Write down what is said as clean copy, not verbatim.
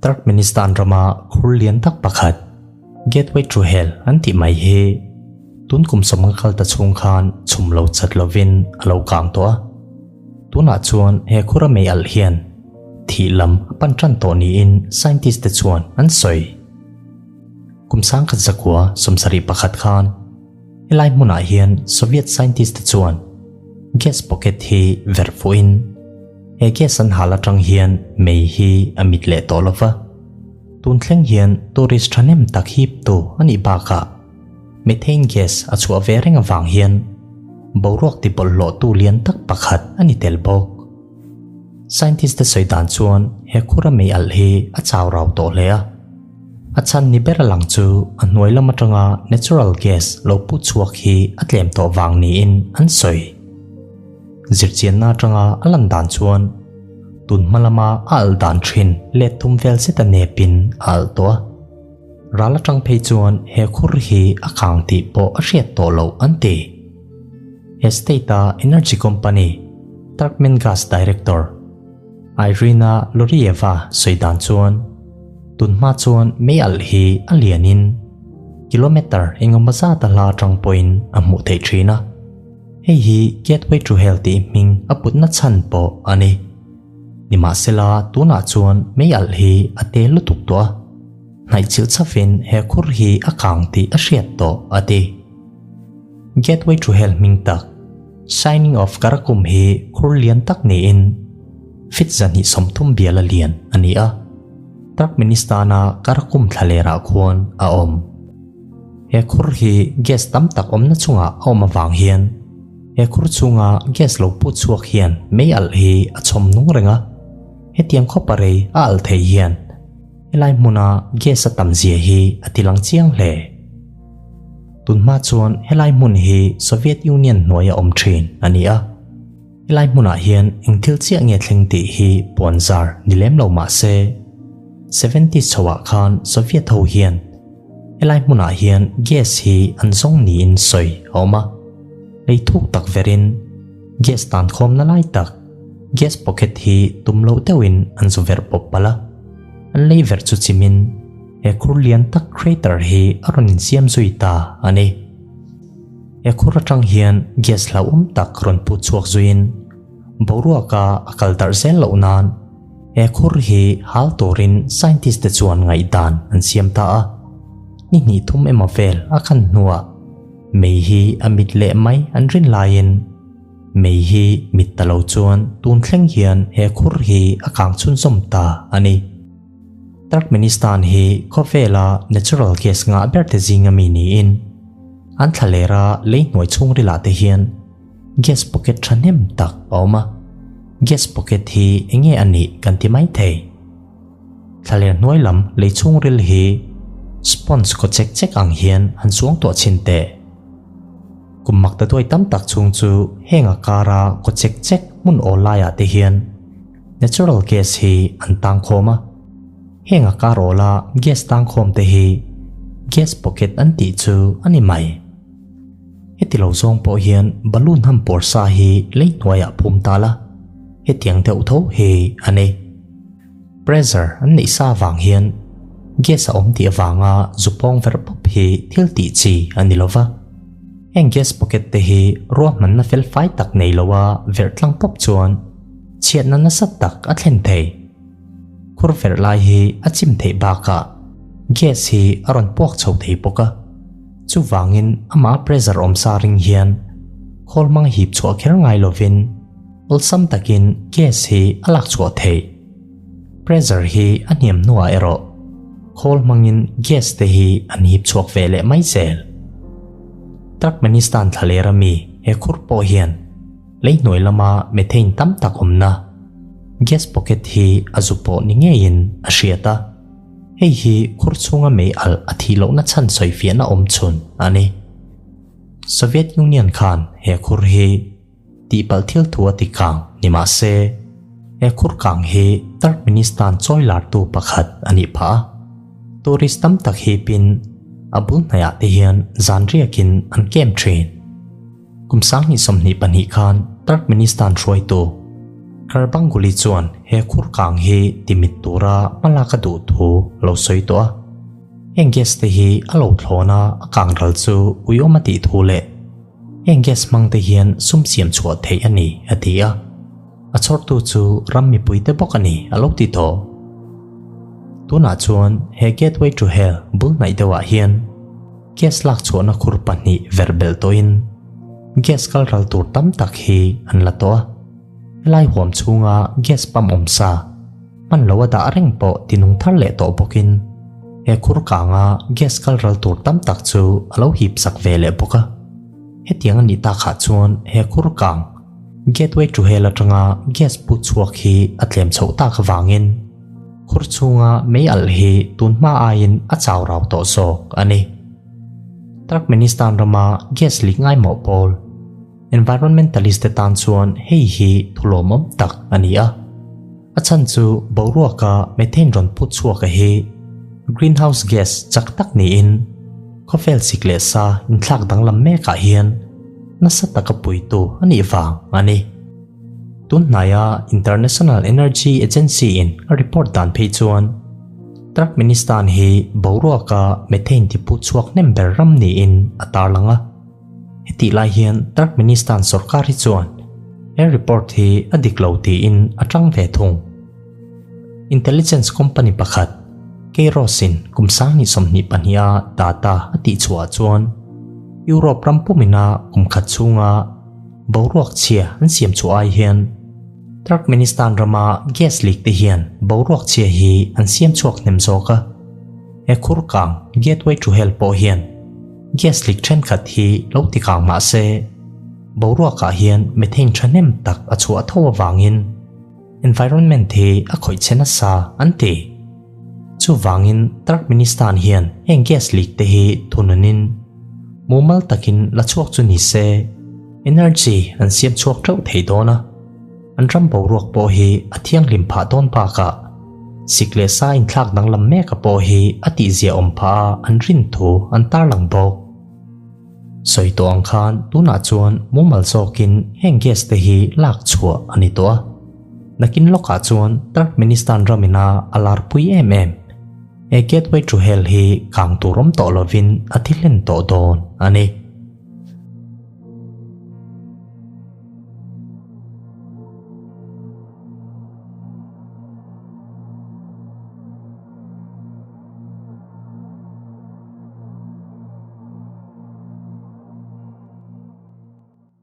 Turkmenistan rama khur lian tak pakhat, Gateway to Hell an tih mai hi tun kum sawmnga kal ta chhung khan chhum lo chat lovin a lo kang tawh a. Tunah chuan he khura mei alh hian thih lam a pan tan tawh niin scientist te chuan an sawi. Kum sangkhat zakua 71 khan helai hmunah hian Soviet scientist te chuan gas pocket hi verh fuhin he gas an hal atang hian mei hi a mit leh tawh lova. Tun thleng hian tourist thahnem tak hip tu a nih bakah methane gas a chhuah ve reng avang hian boruak ti bawlhhlawh tu lian tak pakhat a ni tel bawk. Scientist te sawi dan chuan he khura mei alh hi a chau rau tawh hle a. A chhan ni ber a lang chu a hnuai lam atanga natural gas lo put chhuak hi a tlem tawh vang niin an sawi. Zirchianna atanga a lan dan chuan tun hma lama a alh dan thin let thum vel zet a nepin a alh tawh a. Ral atang phei chuan he khur hi a kang tih pawh a hriat tawh loh an ti. He state-a energy company Turkmen Gas director Irina Lorieva sawi dan chuan tun hma chuan mei alh hi a lianin kilometre engemaw zat a hla atang pawhin a hmuh theih thin a. Hei hi Gateway to Hell tih hming a putna chhan pawh a ni. Nimahsela tunah chuan mei alh hi a te lutuk tawh a, hnaihchilh chauhin he khur hi a kang tih a hriat tawh a ti. Gateway to Hell hming tak Shining of Karakum hi khur lian tak niin fit 230 biala lian a ni a, Turkmenistan-a Karakum thlalerah khuan a awm. He khur hi gas tam tak awmna chungah a awm avang hian he khur chhunga gas lo put chhuak hian mei alh hi a chhawm nung reng a. Hetiang khawpa rei a alh thei hian helai hmuna gas a tam zia hi a ti lang chiang hle. Tunhma chuan helai hmun hi Soviet Union hnuaia awm thin a ni a. Helai hmunah hian eng thil chiah nge thleng tih hi puan zar ni lem lo mah se, seventies chhoah khan Soviet ho hian helai hmunah hian gas hi an zawng niin sawi a awm a. Lei thuk tak verin gas tan khawmna lai tak gas pocket hi tum loh deuhin an zu verh pawp palh a, an lei verh chu chimin he khur lian tak crater hi a rawn insiam zui ta a ni. He khur atang hian gas hlauhawm tak rawn put chhuak zuiin boruaka a kal darh zel loh nan he khur hi hal turin scientist te chuan ngaihdan an siam ta a. Ni hnih thum emaw vel a khan hnuah mei hi a mit leh mai an rin laiin mei hi mit ta lo chuan tun thleng hian he khur hi a kang chhunzawm ta a ni. Turkmenistan hi khawvela natural gas ngah ber te zinga mi niin an thlalera lei hnuai chhungrilah te hian gas pocket thahnem tak a awm a. Gas pocket hi enge a nih kan ti mai thei. Thlaler hnuai lam lei chhungril hi sponge kaw chek chek ang hian han chuang tawh chhin teh. Kum mak ta duai tam tak chhung chu heng a kara kaw chek chek hmun awl laiah te hian Natural gas hi an tang khawm a, heng a kar awla gas tang khawm te hi gas pocket an tih chu a ni mai. Heti lo zawng pawh hian balloon ham pawr sa hi lei hnuaiah phum ta la, hetiang deuh tho hi a ni. Pressure an neih sa avang hian gas a awm tih avanga zu pawng ver pawp hi thil tih chi a ni lo va. Heng gas pocket te hi ruahmanna fel fai tak nei loa verh tlang pawp chuan Chhiatna nasa tak a thlen thei. Khur verh lai hi a chim theih bakah gas hi a rawn puak chho thei bawk a. Chuvangin amah pressure awm sa ring hian khawl hmang hip chhuah kher ngai lovin awlsam takin gas hi a lak chhuah theih. Pressure hi a hniam hnuah erawh khawl hmangin gas te hi an hip chhuak ve leh mai zel. Turkmenistan thlalera mi he khur pawh hian Lei hnuai lama methane tam tak awmna gas pocket hi a zu pawh ni ngeiin a hriat a, hei hi khur chhunga mei alh a thih lohna chhan sawifiahna awm chhun a ni. Soviet Union khan he khur hi tihpalh thil thu a ti kang ni mah se, he khur kang hi Turkmenistan chawi lartu pakhat a nih phah a, tourist tam tak hipin a bul hnaiah te hian zan riakin an kem thin. Kum 2022 khan Turkmenistan hruaitu Gurbanguly chuan he khur kang hi timit tura hmalak a duh thu a lo sawi tawh a. Heng gas te hi a lo thlawn a, a kang ral chu uiawm a tih thu leh heng gas hmang te hian sum siam chhuah theih a ni a ti a. A chhawrtu chu ram mipuite bawk a ni a lo ti tawh. Tunah chuan he Gateway to Hell bul hnaih deuhah hian gas lak chhuahna khur pahnih verh belh tawhin gas kal ral tur tam tak hi an la tawh a. Helai huam chhunga gas pump awm sa hman lo a dah reng pawh tinung thar leh tawh bawkin he khur kanga gas kal ral tur tam tak chu a lo hip sak ve leh bawk a. Hetiang a nih takah chuan he khur kang Gateway to Hell atanga gas put chhuak hi a tlem chhoh tak avangin khur chhunga mei alh hi tun hma aiin a chau rau tawh zawk a ni. Turkmenistan rama gas leak ngaimawh pawl Environmentalist te tan chuan hei hi thulawmawm tak a ni a. A chhan chu boruaka methane rawn put chhuaka hi greenhouse gas chak tak niin khawvel sik leh sa inthlak danglam mekah hian nasa taka puitu a nih vang a ni. Tun hnaia International Energy Agency in a report dan phei chuan Turkmenistan hi boruaka methane ti put chhuak hnem ber ram niin a tarlang a. Hetih lai hian Turkmenistan sorkar hi chuan he report hi a dik lo tiin a tang ve thung. Intelligence company pakhat Kairos-in kum 2022 a data a tihchhuah chuan Europe ram pumina kum khat chhunga boruak chhia an siam chhuah ai hian Turkmenistan rama gas leak te hian boruak chhia hi an siam chhuak hnem zawk a. He khur kang Gateway to Hell pawh hian Gas leak thenkhat hi lo ti kang mah se, boruakah hian methane thahnem tak a chhuah tho avangin environment hi a khawih che nasa an ti. Chuvangin Turkmenistan hian heng gas leak te hi thununin mumal takin la chhuak chu ni se, energy an siam chhuak teuh thei dawn a. An ram boruak pawh hi a thianghlim phah dawn bakah sik leh sa inthlak danglam meka pawh hi a tihzia awm phah a an rin thu an tarlang bawk. Sawi tawh ang khan tunah chuan mumal zawkin heng gas te hi lak chhuah a ni tawh a. Nakin lawkah chuan Turkmenistan ramina a larpui em em he Gateway to Hell hi kang tur awm tawh lovin a thi hlen tawh dawn a ni.